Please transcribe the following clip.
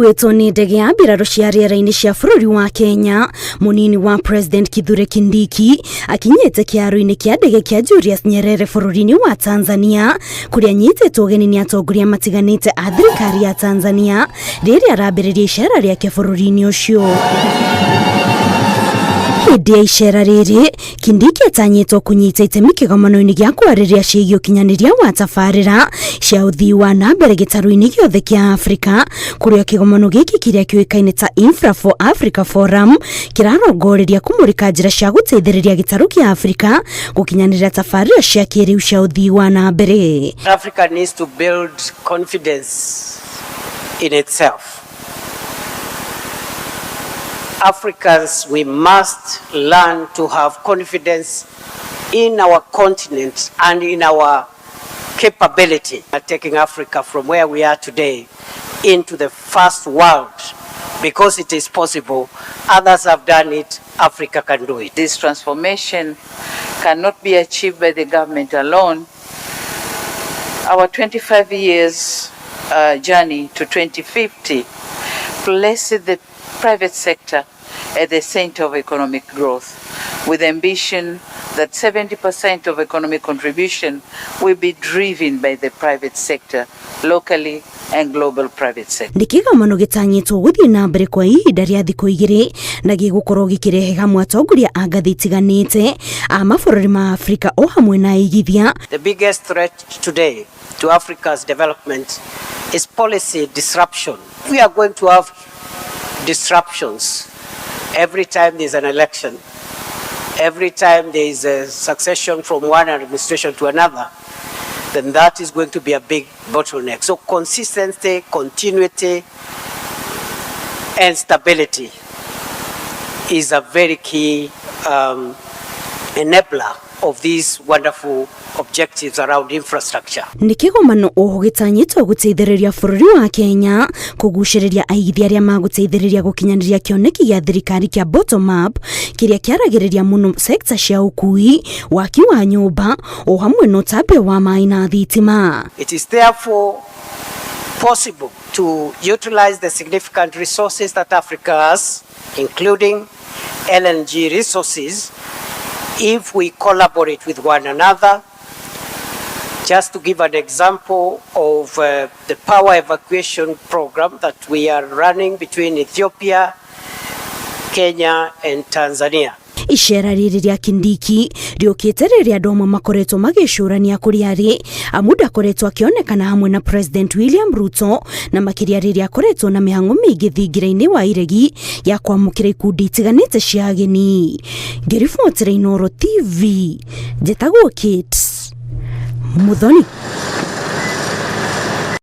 Akuĩtwo nĩ ndege ya mbirarũ cia rĩera-inĩ cia bũrũri wa Kenya, mũnini wa President Kithure Kindiki akinyĩte kĩharo-inĩ kĩa ndege kĩa Julius Nyerere bũrũri-inĩ wa Tanzania, kũrĩa anyitĩtwo ũgeni nĩ atongoria matiganĩte a thirikari ya Tanzania rĩrĩa arambĩrĩria icera rĩake bũrũri-inĩ ũcio. Hĩndĩ ya icera rĩrĩ, Kindiki atanyĩtwo kũnyita itemi kĩgomano-inĩ gĩa kwarĩrĩria ciĩgiĩ ũkinyanĩria wa tabarĩra cia ũthii wa na mbere gĩtarũ-inĩ gĩothe kĩa Afrika, kũrĩa kĩgomano gĩkĩ kĩrĩa kĩũĩkaine ta Infra for Africa Forum kĩrarongoreria kũmũrĩka njĩra cia gũteithĩrĩria gĩtarũ kĩa Afrika gũkinyanĩria tabarĩra cia kĩrĩu cia ũthii wa na mbere. Africa needs to build confidence in itself. Africans, we must learn to have confidence in our continent and in our capability at taking Africa from where we are today into the first world, because it is possible. Others have done it, Africa can do it. This transformation cannot be achieved by the government alone. Our 25 years journey to 2050 places the private sector at the center of economic growth, with the ambition that 70% of economic contribution will be driven by the private sector, locally and global private sector. Nĩ kĩgomano gĩtanyĩtwo gũthiĩ na mbere kwa ihinda rĩa thikũ 2 na gĩgũkorwo gĩkĩrehe hamwe atongoria a ngathĩ itiganĩte a mabũrũri ma Afrika o hamwe na aigithia. The biggest threat today to Africa's development is policy disruption. We are going to have disruptions every time there's an election, every time there is a succession from one administration to another, then that is going to be a big bottleneck. So consistency, continuity, and stability is a very key enabler of these wonderful objectives around infrastructure. Nĩ kĩgomano oho gĩtanyĩtwo gũteithĩrĩria bũrũri wa Kenya kũgucĩrĩria aigithia arĩa magũteithĩrĩria gũkinyanĩria kĩoneki gĩa thirikari kĩa bottom up, kĩrĩa kĩaragĩrĩria mũno sekta cia ũkui, waki wa nyũmba o hamwe na ũtambia wa maĩ na thitima. It is therefore possible to utilize the significant resources that Africa has, including LNG resources, if we collaborate with one another. Just to give an example of the power evacuation program that we are running between Ethiopia, Kenya, and Tanzania. Icera rĩrĩ rĩa Kindiki rĩũkĩte rĩrĩa andũ amwe makoretwo magĩcũrania kũrĩa arĩ, amu ndakoretwo akĩonekana hamwe na President William Ruto, na makĩria rĩrĩa akoretwo na mĩhang'o mĩingĩ thingira-inĩ wa iregi ya kwamũkĩra ikundi itiganĩte cia ageni. Ngĩribotera Inooro TV, njĩtagwo Kate Muthoni.